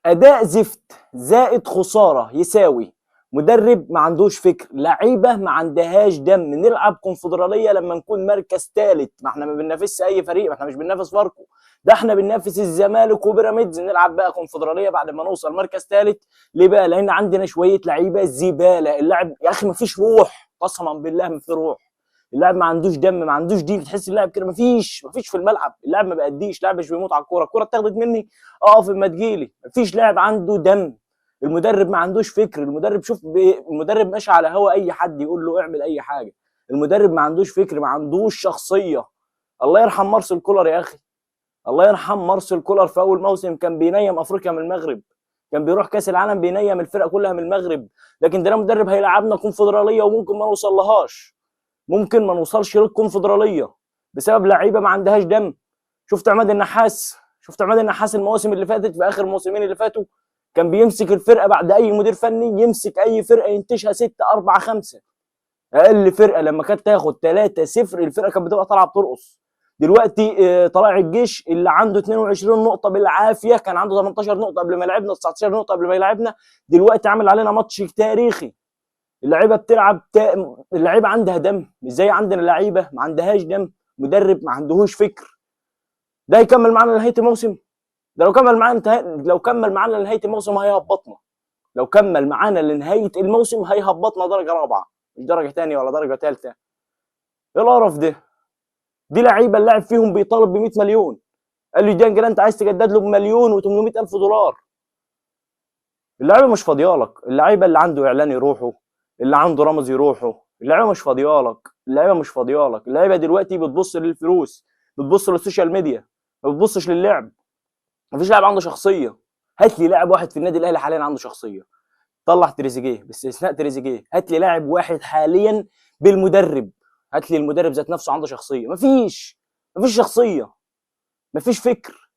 اداء زفت زائد خسارة يساوي مدرب ما عندوش فكر، لعيبة ما عندهاش دم. نلعب كونفدراليه لما نكون مركز ثالث، ما احنا ما بننافسش اي فريق، ما احنا مش بننافس فاركو، ده احنا بننافس الزمالك وبيراميدز. نلعب بقى كونفدراليه بعد ما نوصل مركز ثالث. ليه بقى؟ لان عندنا شوية لعيبة زبالة. اللاعب يا اخي ما فيش روح، قسما بالله ما في روح. اللاعب ما عندوش دم، ما عندوش دين، تحس اللاعب كده ما فيش في الملعب. اللاعب ما بيأديش، لاعب مش بيموت على الكورة، الكورة اتاخدت مني اقف اما تجيلي. ما فيش لاعب عنده دم. المدرب ما عندوش فكر. المدرب شوف المدرب ماشي على هوا اي حد يقول له اعمل اي حاجة. المدرب ما عندوش فكر، ما عندوش شخصية. الله يرحم مارسيل كولر يا اخي، الله يرحم مارسيل كولر. في اول موسم كان بينيم افريقيا من المغرب، كان بيروح كاس العالم بينيم الفرقة كلها من المغرب. لكن ده مدرب هيلعبنا كونفدراليه وممكن ما نوصل لهاش، ممكن ما نوصلش للكونفدراليه بسبب لعيبة ما عندهاش دم. شفت عماد النحاس، شفت عماد النحاس المواسم اللي فاتت، في اخر الموسمين اللي فاتوا كان بيمسك الفرقة بعد اي مدير فني يمسك اي فرقه ينتشها 6 4 5. اقل فرقه لما كانت تاخد 3-0 الفرقة كانت بتبقى طالعه بترقص. دلوقتي طلائع الجيش اللي عنده 22 نقطة بالعافية، كان عنده 18 نقطة قبل ما لعبنا، 19 نقطة قبل ما يلعبنا، دلوقتي عمل علينا ماتش تاريخي. اللعيبة بتلعب اللعيبة عندها دم، مش زي عندنا لعيبة ما عندهاش دم. مدرب ما عندهوش فكر. ده يكمل معانا لنهاية الموسم؟ ده لو كمل معانا لو كمل معانا لنهاية الموسم هيهبطنا. لو كمل معانا لنهاية الموسم هيهبطنا درجه رابعه، مش درجه ثانية ولا درجه ثالثة. ايه القرف ده؟ دي لعيبة اللاعب فيهم بيطالب ب 100 مليون. قال لي ديانج انت عايز تجدد له ب1,800,000 دولار. اللعيبة مش فاضيالك. اللعيبة اللي عنده اعلان يروحوا، اللي عنده رمز يروحوا، اللعيبة مش فاضيالك، اللعيبة مش فاضيالك. اللعيبة دلوقتي بتبص للفلوس، بتبص لل social media، ما بتبصش للعب. مفيش لاعب عنده شخصية. هات لي لاعب واحد في النادي الاهلي حاليا عنده شخصية. طلع تريزيجيه، باستثناء تريزيجيه، هات لي لاعب واحد حاليا بالمدرب، هات لي المدرب ذات نفسه عنده شخصية. مفيش شخصية، مفيش فكر.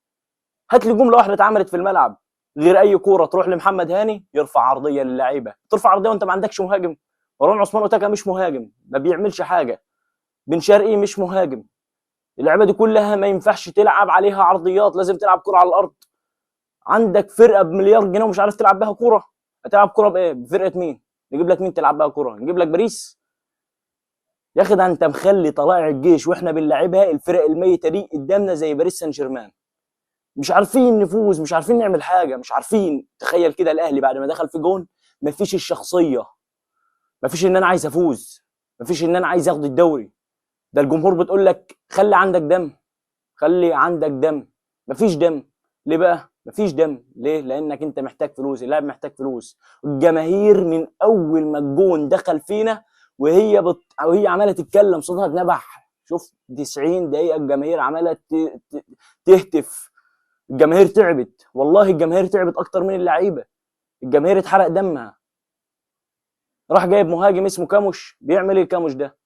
هات لي جملة واحدة اتعملت في الملعب غير اي كورة تروح لمحمد هاني يرفع عرضية للعيبة. ترفع عرضية وانت ما عندكش مهاجم. مروان عثمان اوتاكا مش مهاجم، ما بيعملش حاجة. بن شرقي مش مهاجم. اللعيبة دي كلها ما ينفعش تلعب عليها عرضيات، لازم تلعب كورة على الارض. عندك فرقه بمليار جنيه ومش عارف تلعب بها كورة. هتلعب كورة بايه؟ بفرقة مين؟ نجيب لك مين تلعب بها كورة؟ نجيب لك باريس؟ يا اخي ده انت مخلي طلائع الجيش واحنا بنلعبها الفرق الميتة دي قدامنا زي باريس سان جيرمان، مش عارفين نفوز، مش عارفين نعمل حاجة، مش عارفين. تخيل كده الاهلي بعد ما دخل في جون مفيش الشخصية، مفيش ان انا عايز افوز، مفيش ان انا عايز اخد الدوري. ده الجمهور بتقول لك خلي عندك دم، خلي عندك دم. مفيش دم. ليه بقى مفيش دم؟ ليه؟ لانك انت محتاج فلوس، اللاعب محتاج فلوس. الجماهير من اول ما الجون دخل فينا وهي عماله تتكلم، صوتها اتنبح. شوف 90 دقيقة الجماهير عماله تهتف. الجماهير تعبت، والله الجماهير تعبت اكتر من اللعيبة. الجماهير اتحرق دمها. راح جايب مهاجم اسمه كاموش، بيعمل ايه كاموش ده؟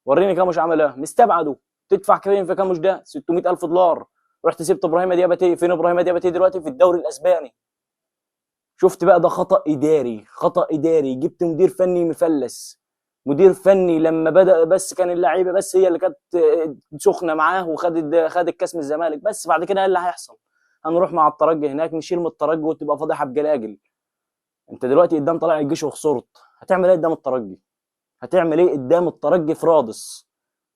وريني كاموش عمل ايه. مستبعده. تدفع كام في كاموش ده؟ 600,000 دولار. رحت سبت ابراهيم دياباتي. فين ابراهيم دياباتي دلوقتي؟ في الدوري الاسباني. شفت بقى؟ ده خطأ اداري، خطأ اداري. جبت مدير فني مفلس، مدير فني لما بدأ بس كان اللعيبة بس هي اللي كانت سخنة معاه وخد خد الكاس من الزمالك، بس بعد كده ايه اللي هيحصل؟ هنروح مع الترجي هناك نشيل من الترجي وتبقى فضيحة بجلاجل. انت دلوقتي قدام طلائع الجيش وخسرت، هتعمل ايه قدام الترجي؟ هتعمل ايه قدام الترجي في رادس؟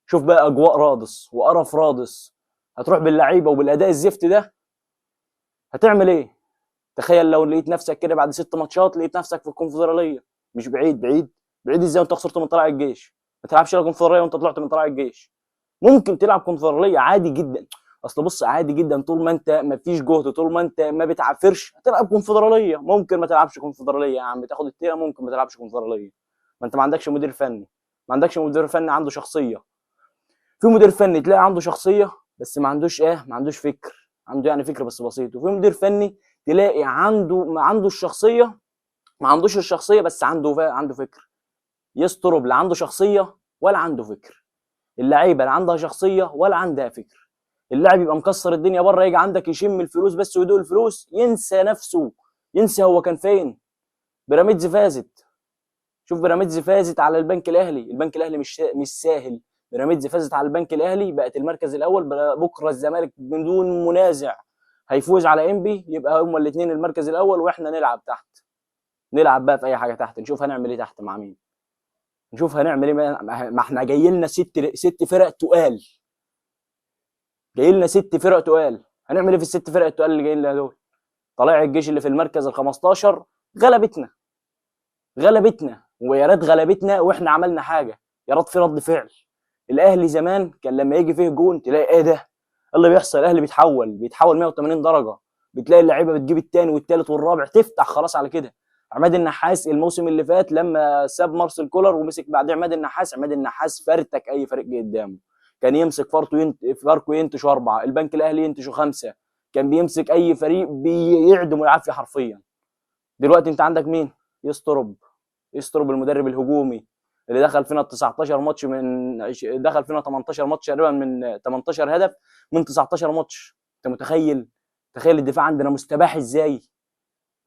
شوف بقى اجواء رادس وقرف رادس. هتروح باللعيبه وبالاداء الزفت ده هتعمل ايه؟ تخيل لو لقيت نفسك كده بعد 6 ماتشات لقيت نفسك في الكونفدراليه. مش بعيد، بعيد بعيد ازاي وانت خسرت من طلائع الجيش؟ ما تلعبش لا كونفدراليه وانت طلعت من طلائع الجيش. ممكن تلعب كونفدراليه عادي جدا. اصل بص، عادي جدا طول ما انت ما فيش جهد، طول ما انت ما بتعافرش هتلعب كونفدراليه. ممكن ما تلعبش كونفدراليه يا عم، تاخد التيره، ممكن ما تلعبش كونفدراليه. ما انت ما عندكش مدير فني، ما عندكش مدير فني عنده شخصية. في مدير فني تلاقي عنده شخصية بس ما عندوش ايه، ما عندوش فكر، عنده يعني فكر بس بسيط. وفي مدير فني تلاقي عنده ما عنده الشخصية، ما عندوش الشخصية بس عنده فكر. يسترب لا عنده شخصية ولا عنده فكر. اللعيبة لا عندها شخصية ولا عندها فكر. اللاعب يبقى مكسر الدنيا بره، يجي عندك يشم الفلوس بس ويدوق الفلوس، ينسى نفسه، ينسى هو كان فين. بيراميدز فازت، شوف بيراميدز فازت على البنك الاهلي. البنك الاهلي مش ساهل. بيراميدز فازت على البنك الاهلي، بقت المركز الاول. بكره الزمالك بدون منازع هيفوز على انبي، يبقى هما الاثنين المركز الاول، واحنا نلعب تحت، نلعب بقى في اي حاجة تحت، نشوف هنعمل ايه تحت مع مين، نشوف هنعمل ايه. ما احنا جاي لنا ست فرق تقال، جاي لنا 6 فرق تقال، هنعمل ايه في الست فرق التقال اللي جايين لنا دول؟ طلائع الجيش اللي في المركز ال 15 غلبتنا، غلبتنا، ويا ريت غلبتنا واحنا عملنا حاجة، يا ريت في رد فعل. الاهلي زمان كان لما يجي فيه جون تلاقي ايه ده؟ اللي بيحصل؟ الاهلي بيتحول 180 درجه، بتلاقي اللعيبة بتجيب الثاني والثالث والرابع، تفتح خلاص على كده. عماد النحاس الموسم اللي فات لما ساب مارسيل كولر ومسك بعد عماد النحاس، عماد النحاس فرتك اي فريق جه قدامه، كان يمسك فاركو ينتشوا 4، البنك الاهلي ينتشوا 5، كان بيمسك اي فريق بيعدم العافية حرفيا. دلوقتي انت عندك مين؟ يسترب المدرب الهجومي اللي دخل فينا 19 ماتش من دخل فينا 18 ماتش تقريبا، من 18 هدف من 19 ماتش. انت متخيل؟ تخيل الدفاع عندنا مستباح ازاي؟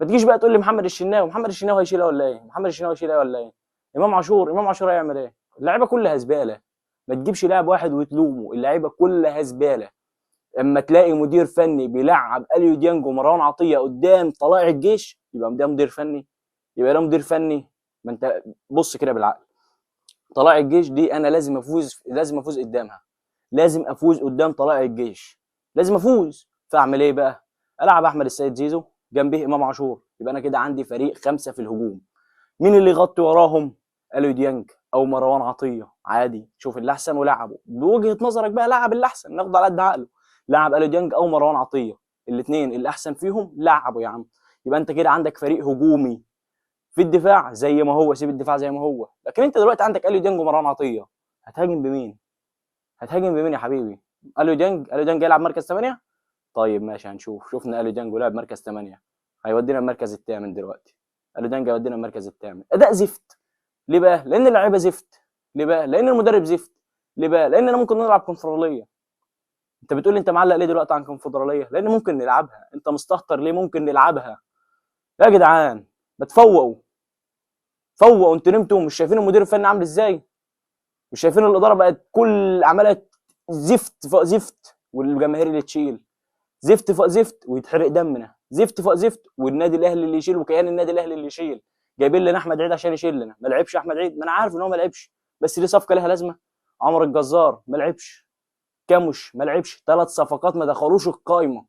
ما تجيش بقى تقول لي محمد الشناوي، محمد الشناوي هيشيلها ولا ايه؟ محمد الشناوي هيشيلها ولا ايه؟ امام عاشور، امام عاشور هيعمل ايه؟ اللعيبة كلها زبالة، ما تجيبش لاعب واحد وتلومه، اللعيبة كلها زبالة. اما تلاقي مدير فني بيلعب اليو ديانج ومروان عطية قدام طلائع الجيش، يبقى ده مدير فني؟ يبقى ده مدير فني؟ ما انت بص كده بالعقل، طلائع الجيش دي انا لازم افوز، لازم افوز قدامها، لازم افوز قدام طلائع الجيش، لازم افوز. فاعمل ايه بقى؟ العب احمد السيد زيزو جنبه امام عاشور، يبقى انا كده عندي فريق 5 في الهجوم. مين اللي يغطي وراهم؟ اليو ديانج او مروان عطية، عادي شوف اللي احسن ولعبه. بوجهه نظرك بقى لعب اللي احسن، ناخده على قد عقله، لعب اليو ديانج او مروان عطية، الاثنين اللي احسن فيهم لعبوا يا عم. يبقى انت كده عندك فريق هجومي في الدفاع زي ما هو، سيب الدفاع زي ما هو. لكن انت دلوقتي عندك اليو ديانج ومروان عطية، هتهاجم بمين؟ هتهاجم بمين يا حبيبي؟ اليو ديانج، اليو ديانج يلعب مركز 8؟ طيب ماشي هنشوف. شفنا اليو ديانج ولعب مركز 8، هيودينا المركز الثامن دلوقتي. اليو ديانج هيودينا المركز الثامن. اداء زفت. ليه بقى؟ لان اللعيبة زفت. ليه بقى؟ لان المدرب زفت. ليه بقى؟ لاننا ممكن نلعب كونفدراليه. انت بتقول لي انت معلق ليه دلوقتي عن كونفدراليه؟ لان ممكن نلعبها. انت مستهتر ليه ممكن نلعبها؟ يا جدعان ما تفوقوا، فوقوا، انتوا نمتوا مش شايفين المدير الفني عامل ازاي؟ مش شايفين الادارة بقت كل عماله زفت فوق زفت، والجماهير اللي تشيل زفت فوق زفت ويتحرق دمنا، زفت فوق زفت، والنادي الاهلي اللي يشيل، وكيان النادي الاهلي اللي يشيل. جايبين لنا احمد عيد عشان يشيل لنا، ما لعبش احمد عيد، ما انا عارف ان هو ما لعبش، بس دي صفقة لها لازمه. عمر الجزار ما لعبش، كاموش ما لعبش، 3 صفقات ما دخلوش القايمة.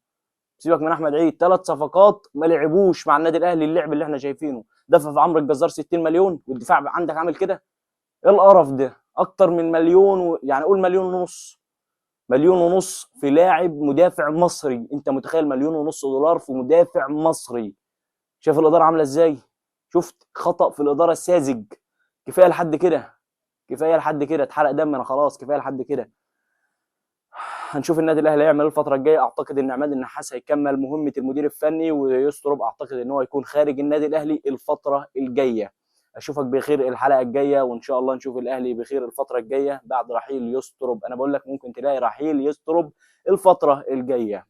سيبك من احمد عيد، 3 صفقات ما لعبوش مع النادي الاهلي اللعب اللي احنا شايفينه. دفع في عمرو الجزار 60 مليون والدفاع عندك عامل كده، ايه القرف ده؟ اكتر من مليون يعني قول مليون ونص، مليون ونص في لاعب مدافع مصري. انت متخيل 1.5 مليون دولار في مدافع مصري؟ شايف الادارة عامله ازاي؟ شفت خطأ في الادارة الساذج. كفاية لحد كده، كفاية لحد كده، اتحرق دمنا خلاص، كفاية لحد كده. هنشوف النادي الاهلي هيعمل ايه الفترة الجاية. اعتقد ان عماد النحاس هيكمل مهمة المدير الفني، ويسترب اعتقد ان هو هيكون خارج النادي الاهلي الفترة الجاية. اشوفك بخير الحلقة الجاية، وان شاء الله نشوف الاهلي بخير الفترة الجاية بعد رحيل يسترب. انا بقول لك ممكن تلاقي رحيل يسترب الفترة الجاية،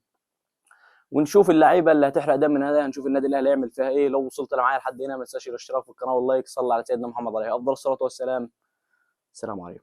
ونشوف اللعيبة اللي هتحرق دم من هذا. هنشوف النادي الاهلي هيعمل فيها ايه. لو وصلت معايا لحد هنا ما تنساش الاشتراك في القناة واللايك. صلى على سيدنا محمد عليه افضل الصلاة والسلام. السلام عليكم.